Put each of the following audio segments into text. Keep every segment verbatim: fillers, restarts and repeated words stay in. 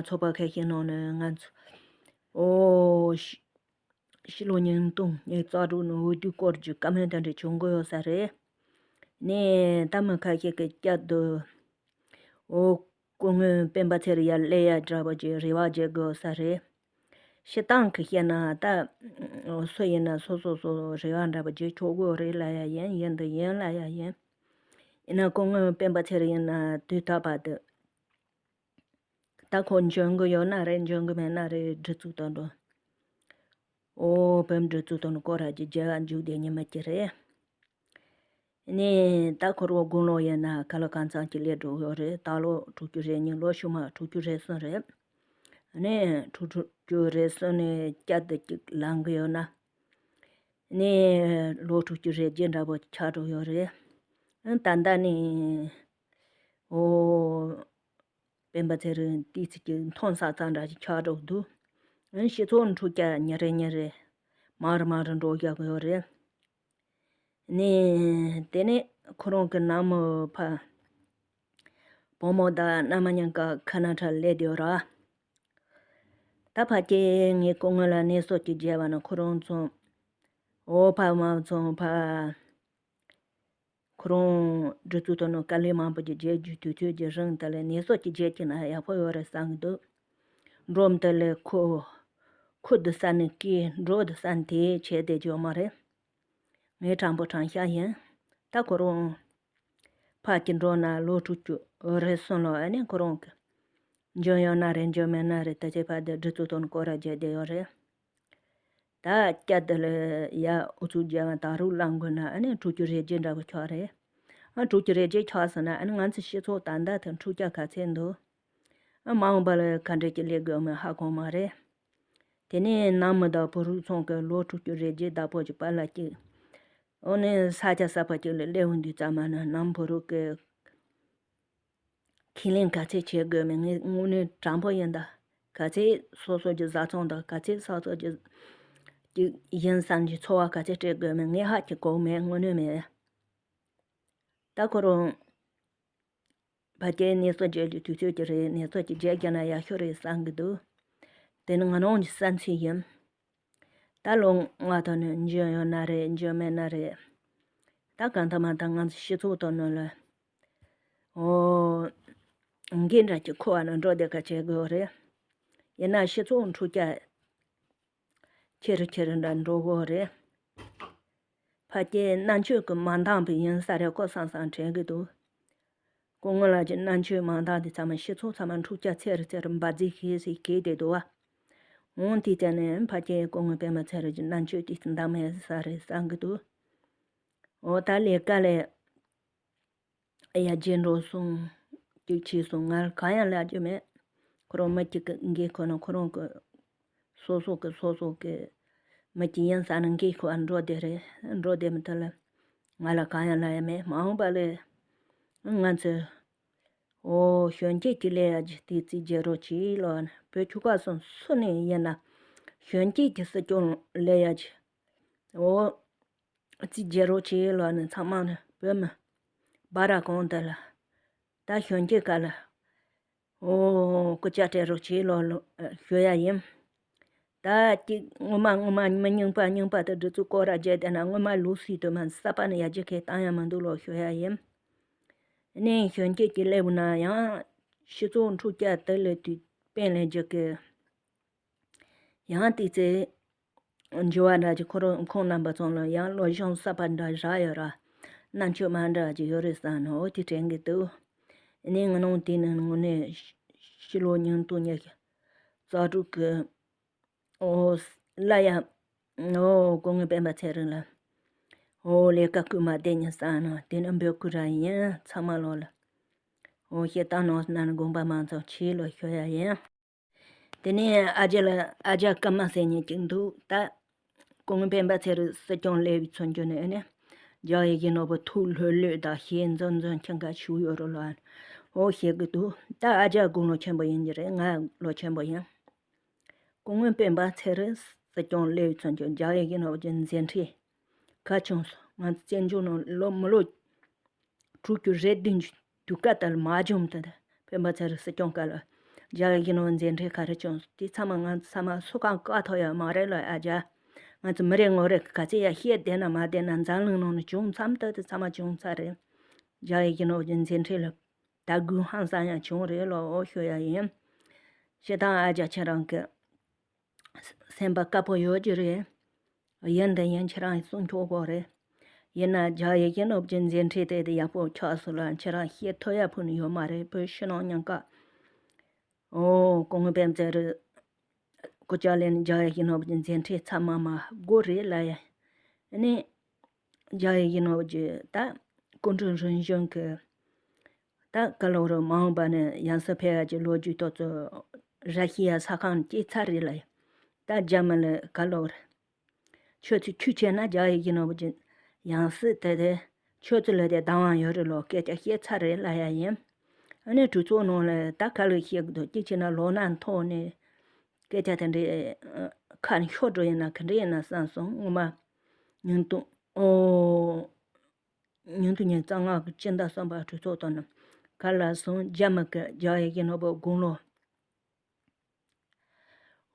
ཚོགས་པ་ཁ་ཤས་ནང་ནས་ང་ཚོ་ཨོ་ཕྱི་ཕྱི་ལོ་ཉིས་སྟོང་ཉི་ཤུ་རྩ་དྲུག་ནང་འོས་བསྡུ་སྐོར་གྱི་བཀའ་མོལ་དེ་འདྲ་བྱུང་གི་ཡོད་ས་རེད། ནས་ད་མི་ཁ་ཤས་ཀྱིས་བསྐྱར་དུ་ཨོ་སྐུ་ངོ་སྤེན་པ་ཚེ་རིང་ཡར་སླེབས་ཡ་འདྲ་པོ་ཅིག་རེ་བ་བྱེད་དགོས་ས་རེད། སྤྱིར་བཏང་གི་བཤད་ན་ད་ཨོ་སུ་ཡིན་ན་སོ་སོ་སོ་རེ་བ་འདྲ་པོ་བྱེད་ཆོག་གི་རེད་ལབ་ཡ་ཡིན། ཡིན་དང་ཡིན་ལབ་ཡ་ཡིན། ཡིན་ན་སྐུ་ངོ་སྤེན་པ་ཚེ་རིང་ཡིན་ན་དུས་ད་བར་དུ་ད་ཁོ་འཇོན་གི་ཡོད་ན་རེད། འཇོན་གི་མེད་ན་རེད། སྒྲིག་འཛུགས་དང་འགྲོ། ཨོ་བོད་སྒྲིག་འཛུགས་དང་སྐོར་ར་ཅིག་མཇལ་བ་འཇུག་བསྡད་ཉི་མ་ཅིག་རེད། ནས་ད་ཁོ་རང་དགུང་ལོ་ཡིན་ན་ག་ལ་གང་འཚམ་ཅིག་སླེབས་འགྲོ་ཡོད་རེད། ད་ལོ་དྲུག་ཅུ་རེ་གཉིས། ལོ་ཕྱི་མ་དྲུག་ཅུ་རེ་གསུམ་རེད། ནས་དྲུག་ཅུ་རེ་གསུམ་ནས་བསྐྱར་དུ་ཅིག་ལངས་གི་ཡོད་ན། ནས་ལོ་དྲུག་ཅུ་རེ་བརྒྱད་འདྲ་པོ་ཆགས་འགྲོ་ཡོད་རེད། ཨ་ད་ལྟ་ནས་ཨོ་སྤེན་པ་ཚེ་རིང་ཏོག་ཙམ་ཅིག་འཐོམ་ས་ཙམ་འདྲ་ཞིག་ཆགས་འགྲོ་འདུག་ཨ་སྤྱི་ཚོགས་འཁྲུག་རྐྱང་ཉིན་རེ་ཉིན་རེ་མང་རུ་མང་རུ་འགྲོ་བཞག་གི་ཡོད་རེད། ནས་དེ་ནས་ཁོ་རང་གི་ནང་མི་ཕ་བུ་མོ་དང་མནའ་མ་གཉིས་ཀ་ཁ་ན་ཁྲ་སླེབས་བསྡད་ཡོད་ར། ད་ཕ་གིར་ངས་སྐུ་ངོ་ལ་གནས་ཚུལ་ཅིག་བརྗོད་པ་ན། ཁོ་རང་ཚོ་འོ་ཕ་མ་ཚོ་ཕ་ཁོ་རང་སྒྲིག་འཛུགས་དང་ནང་དཀའ་ལས་མང་པོ་ཅིག་བརྒྱབ་རྒྱུ་དུས་ཚོད་ཀྱི་རིང་དེ་ལ་གནས་ཚུལ་ཅིག་བརྗོད་ཀྱི་ན་ཡག་པོ་ཡོད་རེད་བསམ་གྱི་འདུག་འགྲོ་མི་དེ་ལས་ཁོ་ཁོ་འདི་ས་ནས་སྐྱེས། འགྲོ་འདི་ས་ནས་དེ་བྱས་བསྡད་རྒྱུ་མ་རེད། ངའི་དྲང་པོ་དྲང་བཞག་ཡིན། ད་ཁོ་རང་ཕ་གི་འགྲོ་ན་ལོ་དྲུག་ཅུ་རེ་གསུམ་ལོ། ཨ་ནི་ཁོ་རང་གི་འཇོན་ཡོད་ན་རེད། འཇོན་མེད་ན་རེད། ད་ཅི་ཕ་དེ་སྒྲིག་འཛུགས་དང་སྐོར་ར་བརྗོད་བསྡད་ཡོད་རེད། ད་བསྐྱར་དུ་ལ་ཡ་ཨུ་ཚུགས་རྒྱག་ན་ད་རུང་ལངས་དགོས་ན་ཨ་ནི་དྲུག་ཅུ་རེ་བརྒྱད་འདྲ་པོ་ཆགས་རེད། ཨ་དྲུག་ཅུ་རེ་བརྒྱད་ཆགས་སོང་ན་ཨ་ནི་ང་ཚོ་སྤྱི་ཚོགས་ད་ལྟ་དང་འཁྲུག་རྐྱང་ག་ཚད་འདུག་ཨ་མ་འོངས་པ་ལ་ག་འདྲ་ཅིག་སླེབས་དགོས་མིན་ཧ་གོ་མ་རེད། དེ་ནས་ནང་མི་དང་བུ་རུག་ཚང་གི་ལོ་དྲུག་ཅུ་རེ་བརྒྱད་བདག་པོ་གི་པཱ་ལགས་ཀྱིས་འོ་ནི་ས་ཆ་གསར་པ་ཅིག་ལ་སླེབས་འོང་དུས་ཙམ་པ་ན་ནང་བུ་རུག་གི་ཁས་ལེན་ག་ཚད་བྱེད་དགོས་མིན་ངས་དངོས་གནས་དྲང་པོ་ཡིན་ད། ག་ཚད་སོ་སོ་གི་བཟའ་ཚང་དང་ག་ཚད་སོ་སོ་གི་ཅིག་ཡིན་བསམ་གྱི་ཚོར་བ་ག་ཚད་སྤྲད་དགོས་མིན་ངས་ཧ་ཅིག་གོ་མེད། དངོས་གནས་མེད། ད་ཁོ་རང་ཕ་གིར་གནས་ཚུལ་བརྗོད་རྒྱུ་དུས་ཚོད་ཀྱི་རེད། གནས་ཚུལ་ཅིག་བརྗོད་རྒྱུ་ན་ཡག་ཤོས་རེད་བསམ་གྱི་འདུག་དེ་ནི་ང་རང་གི་བསམ་ཚུལ་ཡིན། ད་ལོ་ལྔ་ཐོག་ནས་འཇོན་ཡོད་ན་རེད། འཇོན་མེད་ན་རེད། ད་གང་ལྟར་མ་ལྟར་ང་ཚོ་སྤྱི་ཚོགས་དང་ནང་ལ་ཨོ་འགན་འདྲ་ཅིག་འཁུར་བ་ནང་འགྲོ་བསྡད་ག་བྱེད་དགོས་རེད། ཡིན་ན་སྤྱི་ཚོགས་འཁྲུག་རྐྱང་ཆེ་རུ་ཆེ་རུ་འདྲ་འགྲོ་གི་རེད། ཕ་གིའི་རྣམ་དཔྱོད་ཀྱིས་མ་འདང་པ་ཡིན་ས་རེད་ཀོ་བསམ་བསམ་དྲན་གྱི་འདུག་སྐུ་ངོ་ལགས་ཀྱི་རྣམ་དཔྱོད་མ་འདང་དེ་ཚང་མ་སྤྱི་ཚོགས་ཚང་མ་འཁྲུག་རྐྱང་ཚེ་རུ་ཚེ་རུ་འབར་རྫས་ཤིག་ཟེར་གྱིས་བསྡད་འདུག་བ། འོང་དེ་ཙམ་ནས་ཕ་གིའི་སྐུ་ངོ་པད་མ་ཚེ་རིང་གི་རྣམ་དཔྱོད་དེ་འདང་མེད་ས་རེད་བསམ་གྱི་འདུག་འོ་ད་ལས་ཀ་ལས་ཡར་རྒྱས་འགྲོ་སོང་། གཅིག་བྱས་སོང་། ང་ལ་གང་ཡང་ལབ་རྒྱུ་མེད། ཁོ་རང་མི་གཅིག་གི་འགན་ཁུར་ན་ཁོ་རང་གི་སོ་སོ་གི་སོ་སོ་གི་མི་གཅིག་ཡིན་ས་ན་འགན་ཁུར་བ་འགྲོ་བསྡད་རེད། འགྲོ་བསྡད་མི་ཐུབ་ལ་ང་ལ་གང་ཡང་ལབ་ཡ་མེད། མ་འོངས་པ་ལ་ང་ཚོས་ཨོ་གཞོན་སྐྱེས་ཀྱི་ལས་ཡ་ཅིག་དེ་རྩིས་རྒྱག་རོགས་གྱིས་ལོ། བོད་ཆོལ་ཁ་གསུམ་སུ་ནས་ཡིན་ན་གཞོན་སྐྱེས་ཀྱི་སྲིད་སྐྱོང་ལས་ཡ་ཅིག་ཨོ་རྩིས་རྒྱག་རོགས་གྱིས་ལོ། ནི་ཚང་མ་ནི་བོད་མི་སྦ་ར་གང་དེ་ལ་ད་གཞོན་སྐྱེས་ཀ་ལ་ཨོ་སྐུ་ཕྱག་སྤྲད་རོགས་གྱིས་ལོ་ལོ་ཞུ་ཡ་ཡིན། ད་ཅིག་སྔོན་མ་སྔོན་མ་མི་རྙིང་པ་རྙིང་པ་དེ་སྒྲིག་འཛུགས་སྐོར་ར་བརྗོད་བསྡད་ན་སྔོན་མ་ལུགས་སྲོལ་དུ་མ་གསར་པ་ནི་ཡར་རྒྱས་ཁས་བཏང་ཡ་མི་འདུག་ལོ་ཞུ་ཡ་ཡིན། ནས་གཞོན་སྐྱེས་ཀྱི་སླེབས་ན་ཡང་སྤྱི་ཚོགས་འཁྲུག་རྐྱང་དེ་ལས་དུས་དཔོན་ལས་རྒྱུ་གི་ཡང་དེ་ཚེ་འགྱུར་བ་འདྲ་ཅིག་ཁོ་རང་ཁོང་རྣམ་པ་ཚོ་ལ་ཡང་བློ་སྦྱོང་གསར་པ་འདྲ་རག་ཡོད་ར། རྣམ་དཔྱོད་མ་འདྲ་ཅིག་ཡོད་རེད་བསམ་ནས་འོ་དེ་དྲན་གྱི་འདུག་ནས་ང་རང་དེ་ནི་དངོས་གནས་ཕྱི་ལོ་ཉིས་སྟོང་ཉི་ཤུ་རྩ་དྲུག་གི་ཨོ་ལ་ཡ་ཨོ་སྐུ་ངོ་སྤེན་པ་ཚེ་རིང་ལ་ཨོ་ལས་ཀ་བསྐུལ་མ་བསྡད་ཉིན་བསམ་ནས་དེ་ནི་འབོད་སྐུལ་ར་ཡིན། ཚང་མ་ལོ་ལ་ཨོ་བཤད་སྟངས་ནང་ན་ནི་དགོངས་པ་མང་ཚོགས་ཆེ་ལོ་ཞུ་ཡ་ཡིན། དེ་ནས་ཨ་ཅག་ལ་ཨ་ཅག་ཀརྨ་ཟེར་མཁན་ཅིག་འདུག་ད་སྐུ་ངོ་སྤེན་པ་ཚེ་རིང་སྲིད་སྐྱོང་སླེབས་པའི་ཚུན་ཆད་ནས་ཨ་ནི་རྒྱག་ཡི་གི་ནོར་བུ་ཐུགས་ལྷོད་ལྷོད་དང་ཞེ་འཛིན་འཛིན་ཁྱེད་ཀ་ཞུ་ཡོད་རོ་ལ་འོ་བཤད་གི་འདུག་ད་ཨ་ཅག་དགུང་ལོ་ཆེན་པོ་ཡིན་གྱི་རེད། ང་ལོ་ཆེན་པོ་ཡིན། སྐུ་ངོ་སྤེན་པ་ཚེ་རིང་སྲིད་སྐྱོང་སླེབས་ཚུན་ཆད་རྒྱག་ཡི་གི་ནོར་བུ་གྱི་མཛད་འཕྲིན་ག་བྱུང་སོང་། ང་ཚོ་བཙན་བྱོལ་ནང་ལོ་མི་ལོ་དྲུག་ཅུ་རེ་བདུན་གྱི་དུས་སྐབས་དེ་ལ་མ་བྱུང་། ད་ལྟ་སྤེན་པ་ཚེ་རིང་སྲིད་སྐྱོང་སྐབས་ལ་ རྒྱ་ཡི་ནོ་མཛད་འཕྲིན་ག་རེ་བྱུང་དེ་ཚང་མ་ང་ཚོ་ཚང་མ་སུ་གང་བཀག་ཐུབ་ཡོད་མ་རེད་ལོ། ཨ་ཅག་ང་ཚོ་མི་རེ་ངོ་རེ་ག་ཚད་ཡ་བཤད་བསྡད་ན་མ་བསྡད་ན་འཛམ་གླིང་ནང་ནས་བྱུང་མཚམས་ད་དེ་ཚང་མ་བྱུང་ཚར་རེད། རྒྱ་ཡི་ནོ་གི་མཛད་འཕྲིན་ལ་དད་གུས་ཧང་སང་ཡང་བྱུང་རེད་ལོ། ཨོ་ཤོ་ཡ་ཡིན། ཞེ་སྡང་ཨ་ཅག་ཁྱེད་རང་གི་སེམས་པ་དཀར་པོ་ཡོད་ཀྱི་རེད། ཡིན་དང་ཡིན་ཁྱེད་རང་གསུང་ཆོག་གོ་རེད། ཡིན་ན་རྒྱ་ཡི་ནོ་གི་མཛད་འཕྲིན་དེ་དེ་ཡག་པོ་ཆགས་སོང་ལ་ཁྱེད་རང་བཤད་ཐུབ་ཡ་ཕུ་ནི་ཡོད་མ་རེད། བོད་ཕྱི་ནང་མཉམ་ཀ་ཨོ་གོང་པན་ཙེ་རི་སྐུ་ཅག་ལན་རྒྱ་ཡི་ནོ་གི་མཛད་འཕྲིན་ཚང་མ་མ་དགོས་རེད་ལ་ཡ། ཨ་ནི་རྒྱ་ཡི་ནོ་གི་ད་སྐུ་མགྲོན་རིམ་བྱོན་གི་ད་ག་ལོ་རུ་མ་འོངས་པ་ནས་ཡང་སེ་ཕེ་ཡ་གི་ལོ་རྒྱུས་ཏོག་ཙོ་ར་ཤི་ཡ་ས་ཁང་སྐྱེས་ཚར་རེད་ལ་ཡ། ད་རྒྱ་མི་ལ་ག་ལོ་རུ། ཁྱོད་ཚོས་ཁྱོད་བྱས་ན་རྒྱ་ཡི་ནོ་བུ་ཅན་ཡང་སྲིད་དེ་དེ་ཁྱོད་ཚོ་ལ་དེ་བདག་དབང་ཡོད་རེད་ལོ། སྐད་ཆ་བཤད་ཚར་རེད་ལ་ཡ་ཡིན། ཨ་ནི་གྲོས་ཚོགས་ནང་ལ་ད་ག་ལ་བཤད་དགོས་འདུག་གཅིག་བྱས་ན་ལོ་ན་མཐོང་ནས་སྐད་ཆ་དེ་འདྲའི་ཁ་ནས་ཤོར་འགྲོ་ཡིན་ན་ག་འདྲ་ཡིན་ན་བསམ་སོང་། ངོ་མ་ཉིན་དུ་ཨོ་ཉིན་དུ་ཉིན་གཙང་ངག་གི་སྤྱི་ཟླ་གསུམ་པ་གྲོས་ཚོགས་དང་ནི་ག་ལ་སོང་རྒྱ་མི་གི་རྒྱ་ཡི་ནོ་བུ་དགུང་ལོ།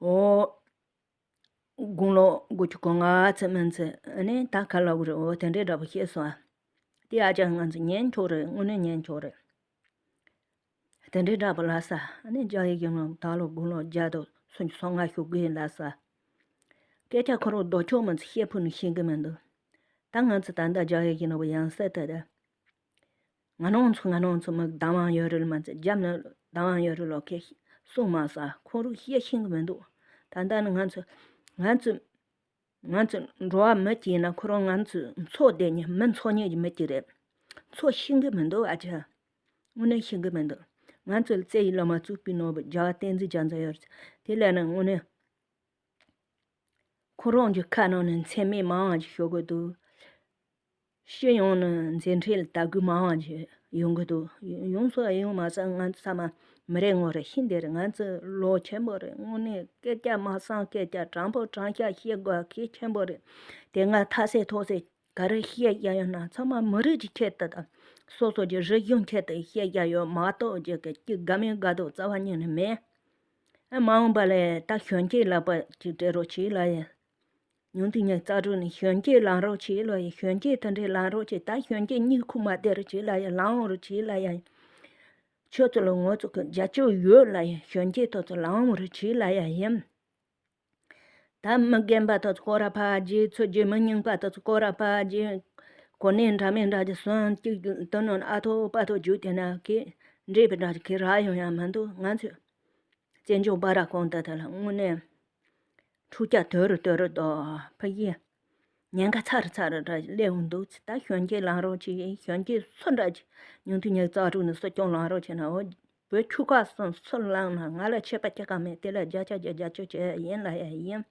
ཨོ། དགུང་ལོ་དགུ་བཅུ་གོ་ལྔ་ཚེ་མིན་ཚེ་ཨ་ནི་ད་ག་ལ་བུ་རེད། འོ་དེ་འདྲའི་འདྲ་པོ་ཤེས་སོང་ཨ། དེ་ཨ་ཅག་ང་ཚོ་ཉན་ཆོག་རེད། དངོས་གནས་ཉན་ཆོག་རེད། དེ་འདྲའི་འདྲ་པོ་ལ་ས་ཨ་ནི་རྒྱ་ཡི་གི་ངང་ད་ལོ་དགུང་ལོ་བརྒྱ་དང་སུམ་ཅུ་སོ་ལྔ་ཞུ་དགོས་ཡིན་ལ་ས། སྐད་ཆ་ཁོ་རང་ལྡོག་ཕྱོགས་མིན་ཚེ་བཤད་ཕུ་ནི་ཤེས་གི་མི་འདུག་ད་ང་ཚོ་ད་ལྟ་རྒྱ་ཡི་གི་ནོ་བུ་ཡང་སེ་དེ་དེ། ང་རང་ཚོ་ང་རང་ཚོ་མི་བདག་དབང་ཡོད་རེད་མ་ཚད་རྒྱ་མི་བདག་དབང་ཡོད་རེད་ལོ་ཁེ་གསུང་མ་ས་ཁོ་རུ་བཤད་ཤེས་གི་མི་འདུག་ད་ལྟ་ནི་ང་ཚོ་ང་ཚོ་ང་ཚོ་འགྲོ་བ་མི་སྐྱེས་ན་ཁོ་རང་ང་ཚོ་འཚོ་བསྡད་ཉི་མི་འཚོ་ཉི་ཡི་མི་སྐྱེས་རེད། འཚོ་ཤེས་གི་མི་འདུག་ཨ་ཅག་དངོས་གནས་ཤེས་གི་མི་འདུག་ང་ཚོ་ལ་རྩེ་ཡི་བླ་མ་བཙུགས་པའི་ནོ་བུ་རྒྱལ་བ་བསྟན་འཛིན་རྒྱ་མཚོ་ཡོད་རེད། དེ་ལས་ནི་དངོས་གནས། ཁོ་རང་གི་ཁ་ནང་ནས་མཚན་སྨད་མང་བ་ཞིག་ཤོད་དགོས་འདུག་སྤྱི་ཡོངས་ནས་མཛད་འཕྲིན་ལ་དད་གུས་མང་བ་ཞིག་ཡོང་གི་འདུག་ཡོང་སོང་ཡོང་མ་སོང་ང་ཚོ་ཚང་མ་མི་རེ་ངོ་རེ་ཤེས་བསྡད་རེད། ང་ཚོ་ལོ་ཆེན་པོ་རེད། དངོས་གནས་སྐད་ཆ་མ་གསང་སྐད་ཆ་དྲང་པོ་དྲང་བཞག་བཤད་དགོས་གལ་ཆེན་པོ་རེད། དེ་སྔ་མཐའ་གསལ་ཐོག་གསལ་ག་རེ་བཤད་ཡ་ཡོད་ན་ཚང་མ་མི་རིགས་ཀྱི་ཆེད་དུ་དང་སོ་སོ་གི་རིག་གཞུང་ཆེད་དུ་བཤད་ཡ་ཡོད་མ་གཏོགས་ཀྱི་གི་གཅིག་དགའ་མིན་དགའ་འདུག་རྩ་བ་ཉིད་ནས་མེད། ཨ་མ་འོངས་པ་ལ་ད་གཞོན་སྐྱེས་ལག་པ་ཅིག་སྤྲད་རོགས་བྱེད་ལ་ཡ། ཉུང་དུ་ཉག་རྩ་དྲུག་ནས་གཞོན་སྐྱེས་ལངས་རོགས་བྱེད་ལ་ཡ། གཞོན་སྐྱེས་དེ་འདྲའི་ལངས་རོགས་བྱེད། ད་གཞོན་སྐྱེས་གཉིད་ཁུག་མ་བསྡད་རོགས་བྱེད་ལ་ཡ། ལངས་རོགས་བྱེད་ལ་ཡ། ཁྱོད་ཚོ་ལ་ངོ་ཚོ་གི་རྒྱ་ཆོ་ཡོད་ལ་ཡ། གཞོན་སྐྱེས་ཐོག་ཚོ་ལངས་རོགས་བྱེད་ལ་ཡ་ཡིན། ད་མི་རྒན་པ་དེ་ཚོ་སྐོར་ར་ཕར་རྗེས་ཚོ་རྗེས་མི་རྙིང་པ་དེ་ཚོ་སྐོར་ར་ཕར་རྗེས་གོ་གནས་འདྲ་མིན་འདྲ་གི་སོན་གཅིག་དོན་ནོ་ཨ་ཐོ་པ་ཐོ་རྒྱུག་དེ་ན་ཁེ་འདྲེས་པའི་འདྲ་གི་ཁེ་ར་ཡོང་ཡ་མི་འདུག་ང་ཚོས་བཙན་བྱོལ་བ་ར་གོང་དེ་དེ་ལ་དངོས་གནས་འཁྲུག་ཆ་དོད་རུ་དོད་རུ་དོ་ཕ་ཡི་ཉེན་ཁ་ཚ་རུ་ཚ་རུ་འདྲ་སླེབས་འདུག་ད་གཞོན་སྐྱེས་ལངས་རོགས་བྱེད། གཞོན་སྐྱེས་སུ་འདྲ་གི་ཉུང་དུ་ཉག་རྩ་དྲུག་ནས་གསོ་སྐྱོང་ལངས་རོགས་བྱེད་ན་འོ། བོད་ཆོལ་ཁ་གསུམ་སུ་ལངས་ན་ང་ལ་ཆད་པ་ཅི་གང་མེད། དེ་ལ་བརྒྱ་ཆ་བརྒྱ་བརྒྱ་ཆོད་བྱེད་ཡིན་ལ་ཡ་ཡིན།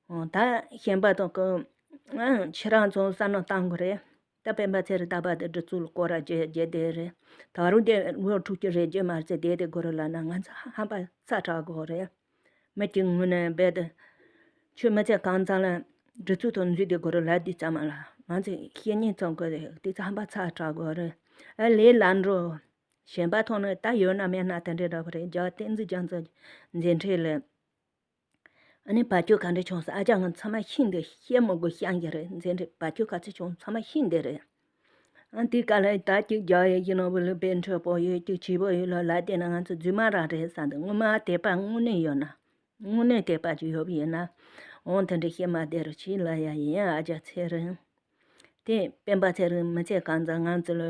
འོ་ད་གཞན་པ་དང་གི་ཨང་ཁྱེད་རང་ཚོ་བསམ་བློ་བཏང་དགོས་རེད། ད་སྤེན་པ་ཚེ་རིང་རྟག་པར་དེ་སྒྲིག་འཛུགས་ལ་སྐོར་ར་བརྗེ་བརྗེ་བསྡད་རེད། ད་རུང་དེ་ལོ་དྲུག་ཅུ་རེ་བརྒྱད་མ་རྩེ་བསྡད་དེ་དགོས་རེད་ལབ་ན་ང་ཚོ་ཧམ་པ་ཚ་དྲགས་དགོས་རེད། མི་གཅིག་ངོས་ནས་རྦད་དེ་ཁྱོད་མི་ཚེ་གང་ཚང་ལ་སྒྲིག་འཛུགས་དང་འཛུལ་དེ་དགོས་རེད་ལབ་དུས་ཙམ་ལ་ང་ཚོས་བཤེས་གཉེན་ཚང་དགོས་རེད། དེ་ཚོ་ཧམ་པ་ཚ་དྲགས་དགོས་རེད། ཨ་ལས་ལ་འགྲོ། གཞན་པ་ཐོག་ནས་ད་ཡོད་ན་མེད་ན་དེ་འདྲའི་འདྲ་པོ་རེད། རྒྱལ་བ་བསྟན་འཛིན་རྒྱ་མཚོ་མཛད་འཕྲིན་ལས། ཨ་ནི་བར་ཆད་ག་འདྲ་བྱུང་སོང་ཨ་ཅག་ང་ཚང་མ་ཤེས་འདི་བཤད་མི་དགོས་ཤང་གི་རེད། མཛད་འཕྲིན་བར་ཆད་ག་ཚོད་བྱུང་ཚང་མ་ཤེས་འདི་རེད། ཨ་འདི་ག་ལ་ད་ཅིག་རྒྱ་ཡི་ཡིན་ནོ་བུ་ལ་པཎ་ཆེན་པོ་ཡོད་ཅིག་བྱིས་པོ་ཡོད་ལ་ལ་དེ་ན་ང་ཚོ་རྫུན་མ་རང་རེད་བསམ་འདི་ངོ་མ་དད་པ་དངོས་གནས་ཡོད་ན། དངོས་གནས་དད་པ་ཅིག་ཡོད་པ་ཡིན་ན། འོང་དེ་འདྲ་བཤད་མ་བསྡད་རོགས་བྱེད་ལ་ཡ་ཡིན་ཨ་ཅག་ཚེ་རིང་། དེ་སྤེན་པ་ཚེ་རིང་མི་ཚེ་གང་ཚང་ང་ཚོ་ལ་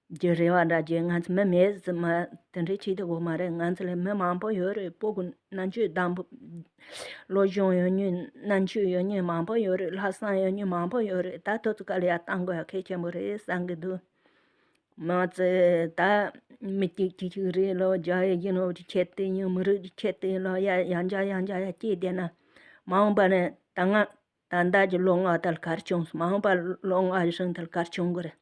རྒྱུ་རེ་བ་འདྲ་རྒྱུ་ང་ཚོ་མི་མེད་ཟེར་མ་དེ་འདྲའི་བྱེད་དུ་གོ་མ་རེད། ང་ཚོ་ལ་མི་མང་པོ་ཡོད་རེད། སྤུ་གུ་རྣམ་དཔྱོད་དང་པོ་བློ་སྦྱོང་ཡོད་མཁན་རྣམ་དཔྱོད་ཡོད་མཁན་མང་པོ་ཡོད་རེད། ལྷག་བསམ་ཡོད་མཁན་མང་པོ་ཡོད་རེད། ད་དུ་ཚོ་ག་ལ་ཡ་བཏང་དགོས་ཡ་གལ་ཆེན་པོ་རེད་བསམ་གི་འདུག་མ་ཚད་ད་མི་གཅིག་གཅིག་གཅིག་རེད་ལོ། རྒྱ་ཡི་ཡིན་ནོ་ཀྱི་ཆེད་དུ་ཡིན། མི་རིགས་ཀྱི་ཆེད་དུ་ཡིན་ལོ། ཡ་ཡང་བསྐྱར་ཡང་བསྐྱར་ཡ་སྐྱེས་བསྡད་ན་མ་འོངས་པ་ནས་ད་ང་ད་ལྟ་གྱི་ལོ་ལྔ་ད་ལ་གར་བྱུང་སོང་། མ་འོངས་པ་ལོ་ལྔ་གཞན་ད་ལ་གར་བྱུང་གི་རེད།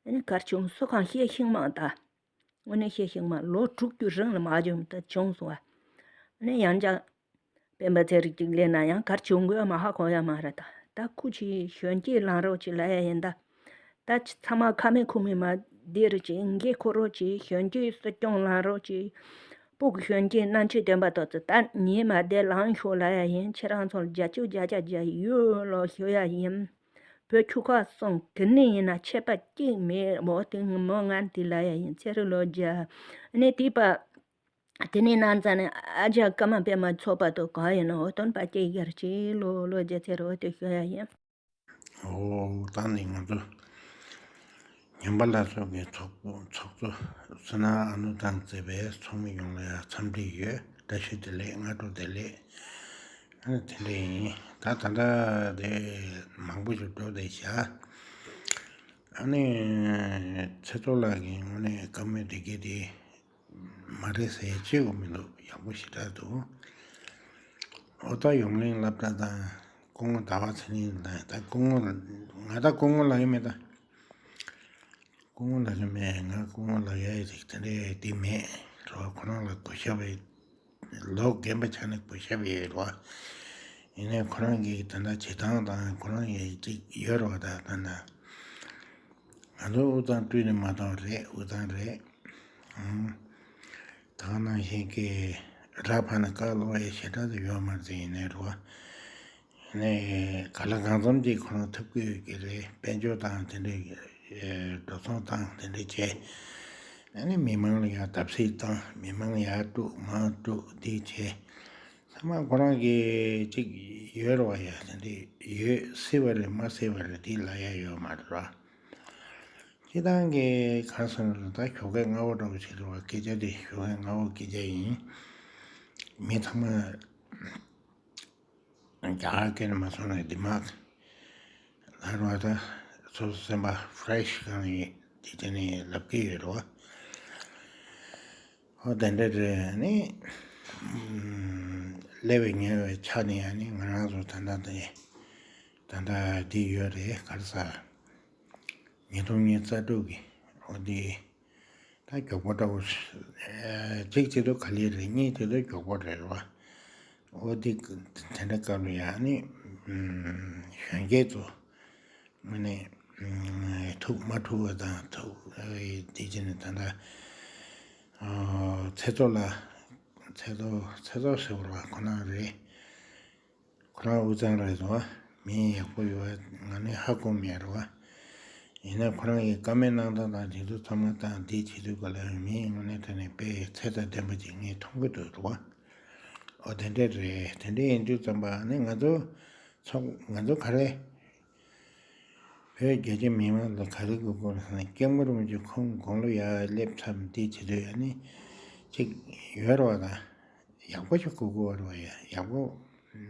ཨ་ནི་གར་བྱུང་སུ་གང་ཤེས་ཤིང་མང་ད། དངོས་གནས་ཤེས་ཤིང་མང་ལོ་དྲུག་ཅུ་རིང་ལ་མ་བྱུང་ད་བྱུང་སོང་བ། ཨ་ནི་ཡང་བསྐྱར་སྤེན་པ་ཚེ་རིང་གཅིག་སླེབས་ན་ཡང་གར་བྱུང་དགོས་མ་ཧ་གོ་ཡ་མ་རེད་ད། ད་ཁུ་ཆི་གཞོན་སྐྱེས་ལངས་རོགས་ཅིག་ལ་ཡ་ཡིན་ད། ད་ཚང་མ་ཁ་མེད་ཁུ་མེད་མ་བསྡད་རོགས་ཅིག་འགན་ཁུར་རོགས་ཅིག་གཞོན་སྐྱེས་སྲིད་སྐྱོང་ལངས་རོགས་ཅིག་སྤུ་གུ་གཞོན་སྐྱེས་རྣམས་ཀྱིས་བསྟན་པ་ཏོག་ཙམ་ད་ཉིན་མ་བསྡད་ལངས་ཤོག་ལབ་ཡ་ཡིན། ཁྱེད་རང་ཚོ་ལ་བརྒྱ་ཆ་བརྒྱ་ཆ་བརྒྱ་ཡོད་ལོ་ཞུ་ཡ་ཡིན། བོད་ཆོལ་ཁ་གསུམ་གི་ནི་ཡིན་ན་ཆད་པ་གཅིག་མེད། འོ་དེ་ངི་མོ་ང་དེ་ལ་ཡ་ཡིན། ཚེ་རིང་ལོ་བརྒྱ་ནི་དེ་པ། དེ་ནས་ནང་ཚན་ནི་ཨ་ཅག་ཀརྨ་པདྨ་ཚོགས་པ་དང་གང་ཡིན་ནོ་སྟོན་པ་སྐྱེས་རྒྱལ་གྱི་ལོ་ལོ་བརྒྱ་ཚེ་རོ་དེ་ཞུ་ཡ་ཡིན། འོ་ད་ནི་ང་ཚོ་ཉམས་པ་སླར་གསོ་གི་ཚོགས་པ་ཚོགས་གཙོ་བསོད་ནམས་ཨ་ནུ་དང་བཅས་པའི་ཚོགས་མི་ཡོངས་ལ་ཡང་འཚམས་འདྲི་ཡོད། བཀྲ་ཤིས་བདེ་ལེགས། སྔ་དྲོ་བདེ་ལེགས། ཨ་ནི་དེ་འདྲ་ཡིན། ད་ད་ལྟ་དེ་མང་པོ་ཞིག་འགྲོ་བསྡད་བཞག་ཨ་ནི་ཚེ་ཐོག་ལགས་ཀྱི་དངོས་གནས་བཀའ་མོལ་དེ་གས་དེ་མ་རེད་ཟེར་བྱེད་དགོས་མི་འདུག་ཡག་པོ་ཞེ་དྲག་འདུག་འོ་ད་ཡོངས་གླིང་སློབ་གྲྭ་དང་སྐུ་ངོ་ཟླ་བ་ཚེ་རིང་དང་ད་སྐུ་ངོ་ང་ད་སྐུ་ངོ་ལབ་ཡོད་མེད་ད། སྐུ་ངོ་ལབ་ཀྱི་མེད། ང་སྐུ་ངོ་ལབ་ཡ་ཡི་རིགས་དེ་འདྲའི་དེ་མེད་རོ། ཁོ་རང་ལ་གོ་ཤ་བའི་ལོ་རྒན་པ་ཆགས་ནས་གོ་ཤ་བའི་རོ། ཡིན་ནའི་ཁོ་རང་གི་ད་ལྟ་བྱེད་སྟངས་དང་ཁོ་རང་གི་ཅིག་ཡོད་རོ། ད་ད་ལྟ་ང་ཚོ་དབུས་གཙང་སྤྲུལ་ནས་མ་གཏོགས་རེད། དབུས་གཙང་རེད། ཨང་། ད་ག་ནང་བཞིན་གྱི་ར་ཕ་ན་ཀ་ལོ་ཡ་ཞེ་དྲག་ཏུ་ཡོད་མ་རེད་ཡིན་ནའི་རོ། ནས་ག་ལ་གང་འཚམ་ཅིག་ཁོ་རང་ཐུབ་ཀྱི་ཡོད་ཀྱི་རེད། དཔལ་འབྱོར་དང་དེ་འདྲའི་འགྲོ་སོང་བཏང་དེ་འདྲ་བྱས། ཨ་ནི་མི་མང་ལ་ཡང་བརྡབ་གསིག་བཏང་། མི་མང་ཡར་དཀྲུག་མར་དཀྲུག་འདི་བྱས། ཚང་མ་ཁོ་རང་གི་ཅིག་ཡོད་རེད་བ། ཡ་དེ་འདྲ་ཡོད་སྲིད་པ་རེད་མ་སྲིད་པ་རེད་འདི་ལབ་ཡ་ཡོད་མ་རེད་བ། སྤྱིར་བཏང་གི་ག་རེ་ཟེར་ན་ད་ཞོགས་ཀས་སྔ་པོ་འདྲ་པོ་ཞིག་རེད་བ། སྐད་ཆ་དེ་ཞོགས་ཀས་སྔ་པོ་སྐད་ཆ་ཡིན། མི་ཚང་མ་རྒྱ་གར་སྐད་ནས་མ་སོང་ན་དི་མག་ལ་རོ། ད་སོ་སོ་སེམས་པ་ཧྥི་རེ་ཤི་གང་ཡིན་དེ་དེ་ནས་ལབ་ཀྱི་ཡོད་རོ། ཧོ་དེ་འདྲ་རེད། ནི་སླེབས་པའི་ཉེ་བའི་ཆ་ནས་ཡང་ནི་ང་རང་ཚོ་ད་ལྟ་དེ་ད་ལྟ་འདི་ཡོད་རེད། ག་རེ་ཟ། ཉིས་སྟོང་ཉི་ཤུ་རྩ་དྲུག་གི་འོ་འདི་ད་མགྱོགས་པོ་འདྲ་བོ། གཅིག་བྱེད་དུས་ག་ལེར་རེད། གཉིས་བྱེད་དུས་མགྱོགས་པོ་རེད་རོ། འོ་འདི་དེ་འདྲ་སྐབས་ལ་ཡང་ནི་གཞོན་སྐྱེས་ཚོ་དངོས་གནས་ཐུགས་མ་ཐུག་པ་དང་ཐུགས་འདི་བྱས་ནས་ད་ལྟ་ཚེ་ཐོག་ལ་ཚེ་ཐོག་ཚེ་ཐོག་ཟེར་བ་ཁོ་ན་རེད། ཁོ་རང་དབུས་གཙང་རེད་འདུག་བ། མི་ཡག་པོ་ཡོད་པ་ང་ནི་ཧ་གོ་མེད་རེད་བ། ཡིན་ན་ཁོ་རང་གིས་བཀའ་མོལ་གནང་སྟངས་དང་དེ་ཚོ་ཚང་མ་དང་འདི་བྱེད་དུས་ག་ལ་མི་དངོས་གནས་དྲང་གནས་དཔེ་ཚད་དང་ལྡན་པ་ཅིག་ངས་མཐོང་གི་འདུག་རེད་བ། ཨོ་དེ་འདྲས་རེད། དེ་འདྲས་ཡིན་དུས་ཙམ་པ་ནི་ང་ཚོ་ཚོགས་ང་ཚོ་ག་རེ། བོད་རྒྱ་ཆེ་མི་མང་ལ་ག་རེ་དགོས་དགོས་ཟེར་ན་སྐྱབས་མགོན་རིན་པོ་ཆེ་ཁོང་དགུང་ལོ་ཡར་སླེབས་མཚམས་འདི་བྱེད་དུས་ཨ་ནི་ཅིག་ཡོད་རེད་བ། ད་ཡག་པོ་ཞིག་དགོས་དགོས་རེད་བ། ཡ་ཡག་པོ་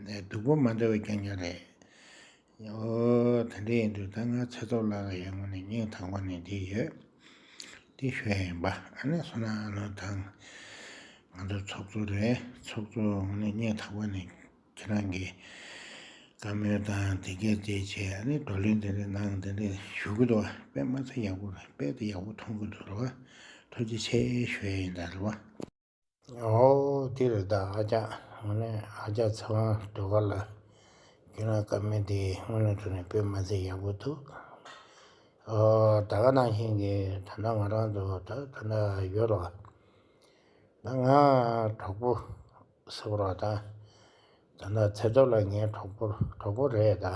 སྡུག་པོ་མ་འདྲ་བའི་རྐྱང་རྐྱང་རེད། ཨོ་དེ་འདྲ་ཡིན་དུས་ད་ང་ཚེ་ཐོག་ལགས་ལ་ཡང་དངོས་ནས་སྙིང་ཐག་པ་ནས་འདི་ཡོད། འདི་ཞུ་ཡ་ཡིན་པ། ཨ་ནི་བསོད་ནམས་ཨ་ནུ་དང་ང་ཚོ་ཚོགས་གཙོ་རེད། ཚོགས་གཙོ་དངོས་གནས་སྙིང་ཐག་པ་ནས་ཁྱེད་རང་གིས་བཀའ་མོལ་དང་དེ་གས་དེ་བྱས། ཨ་ནི་བགྲོ་གླེང་དེ་འདྲ་གནང་། དེ་འདྲ་ཞུ་གི་འདུག་བ། དཔེ་མ་ཚད་ཡག་པོ་རེད། དཔེ་དེ་ཡག་པོ་མཐོང་གི་འདུག་རེད་བ། ཐུགས་རྗེ་ཆེ་ཞུ་ཡ་ཡིན་ད་རེད་བ། ཨོ་དེ་རེད་ད། ཨ་ཅག་དངོས་གནས་ཨ་ཅག་ཚེ་དབང་སྒྲོལ་དཀར་ལགས་ཁྱེད་རང་བཀའ་མོལ་དེ་དངོས་གནས་དྲང་གནས་དཔེ་མ་ཚད་ཡག་པོ་འདུག་ཨོ་ད་ག་ནང་བཞིན་གྱི་ད་ལྟ་ང་རང་ཚོ་ད་ད་ལྟ་ཡོད་རེད་བ། ད་ང་གྲོགས་པོ་ཟེར་བ་རེད་ད། ད་ལྟ་ཚེ་ཐོག་ལགས་ངའི་གྲོགས་པོ་གྲོགས་པོ་རེད་ད།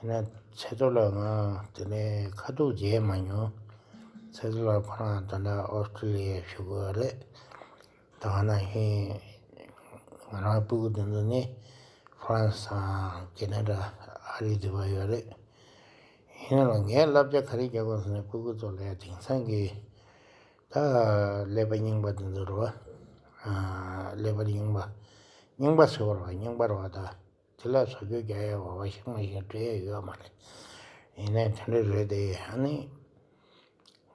ཡིན་ན་ཚེ་ཐོག་ལགས་ང་དེ་ནས་ཁ་ཐུག་མཇལ་མ་མྱོང་། ཚེ་ཐོག་ལགས་ཁོ་རང་ད་ལྟ་ཨོ་སི་ཀྲི་ལི་ཡ་བཞུགས་ཡོད་རེད། ད་ག་ནང་བཞིན་ང་རང་སྤུ་གུ་དེ་ཚོ་ནི་ཧྥ་རན་སི་དང་ཁེ་ན་ཌ་ཨ་རི་འདི་པར་ཡོད་རེད། ཡིན་ན་ལ་ངས་བསླབ་བྱ་ག་རེ་རྒྱག་དགོས་ཟེར་ན་སྤུ་གུ་ཚོ་ལ་ཡ་དེང་སང་གི་ད་ཀླད་པ་རྙིང་པ་དེ་ཚོ་རེད་བ། ཀླད་པ་རྙིང་པ། རྙིང་པ་ཟེར་བ་རེད་བ། རྙིང་པ་རེད་བ་ད། དེ་ལ་བཟོ་བཅོས་རྒྱག་ཡ་བ་བ་ཤིང་མ་ཤིང་སྤྲད་ཡ་ཡོད་མ་རེད། ཡིན་ནའི་དེ་འདྲ་རེད་དེ། ཨ་ནི་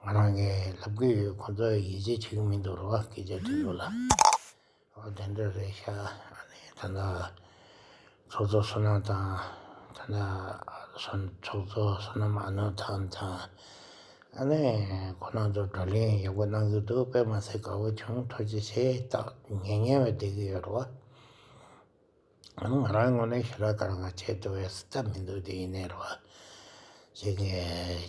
ང་རང་གིས་ལབ་གི་ཡོད། ཁོ་ཚོ་ཡིད་ཆེས་བྱེད་ཀྱི་མི་འདུག་རེད་བ། སྐད་ཆ་དེ་ཚོ་ལ། འོ་དེ་འདྲ་རེད་ཤག་ཨ་ནི་ད་ལྟ་ཚོགས་གཙོ་བསོད་ནམས་དང་། ད་ལྟ་ཚོགས་གཙོ་བསོད་ནམས་ཨ་ནུ་དང་དང་། ཨ་ནི་ཁོ་རང་ཚོ་བགྲོ་གླེང་ཡག་པོ་གནང་གི་འདུག་དཔེ་མ་ཚད་དགའ་པོ་བྱུང་། ཐུགས་རྗེ་ཆེ། ད་ཉན་ཉན་བས་བསྡད་ཀྱི་ཡོད་རེད་བ། ང་རང་ངོས་ནས་ཞེ་དྲག་ག་རང་བྱེད་ཐུབ་པའི་སྲིད་ཐབས་མི་འདུག་དེ་ཡིན་ནའི་རེད་བ། ཅིག་གི་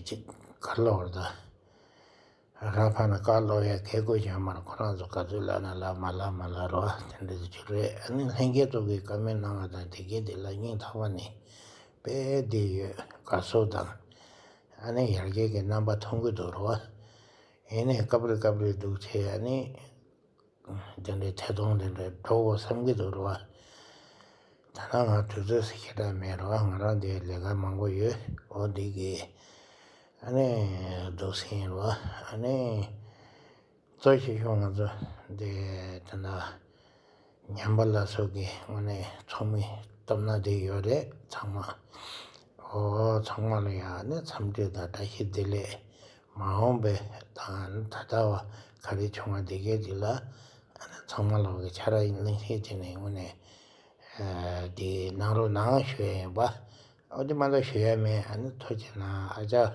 ཅིག་ག་རེ་ལབ་དགོས་རེད་ད། རང་ཕར་ནས་བཀའ་སློབ་ཡ་གལ་དགོས་ཀྱང་མ་རེད། ཁོ་རང་ཚོ་ག་ཚོད་ལབ་ན་ལབ་མ་ལབ་མ་ལབ་རོ། དེ་འདྲ་ཅིག་རེད། ཨ་ནི་ལྷན་རྒྱས་ཚོ་གིས་བཀའ་མོལ་གནང་བ་དང་དེ་གས་དེ་ལ་སྙིང་ཐག་པ་ནས་དཔེ་བདེ་ཡོད། དགའ་ཚོར་དང་ཨ་ནི་ཡར་རྒྱས་ཀྱི་རྣམ་པ་མཐོང་གི་འདུག་རོ། ཡིན་ནའི་སྐབས་རེ་སྐབས་རེ་འདུག་བྱས་ཨ་ནི། དེ་འདྲའི་ཐད་གཏོང་དེ་འདྲའི་འགྲོ་དགོས་བསམ་གྱི་འདུག་རོ། ད་ནང་ང་དུས་ཚོད་ཟེར་ཞེ་དྲག་མེད་རོ། ང་རང་འདིར་ལས་ཀ་མང་པོ་ཡོད། འོ་འདི་གི་ཨ་ནི་འདུག་སེ་ཡིན་རོ། ཨ་ནི་གཙོ་ཆེ་ཤོས་ང་ཚོ་འདི་ད་ལྟ་ཉམས་པ་ལ་སོགས་ཀྱི་དངོས་གནས་ཚོགས་མི་སྟོབས་ན་འདི་ཡོད་རེད། ཚང་མ་འོ་ཚང་མ་ལ་ཡང་ནི་འཚམས་འདྲི་དང་བཀྲ་ཤིས་བདེ་ལེགས། མ་འོངས་པའི་དང་ད་ལྟ་བ་ག་རེ་བྱུང་བ་འདི་གས་འདི་ལ་ཚང་མ་ལོག་གི་ཆ་ར་ཡིན་གླེང་བཤད་བྱས་ནས་དངོས་གནས་འདི་གནང་རོགས་གནང་ཞུ་ཡ་ཡིན་པ། འོ་འདི་མ་གཏོགས་ཞུ་ཡ་མེད། ཨ་ནི་ཐུགས་རྗེ་གནང་། ཨ་ཅག་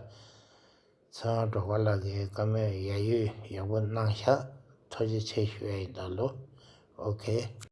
ཚེ་དབང་སྒྲོལ་དཀར་ལགས་ཀྱིས་བཀའ་མོལ་ཡ་ཡོད་ཡག་པོ་གནང་ཤག་ཐུགས་རྗེ་ཆེ་ཞུ་ཡ་ཡིན་ད་ལོ། ཨོ་ཁེ།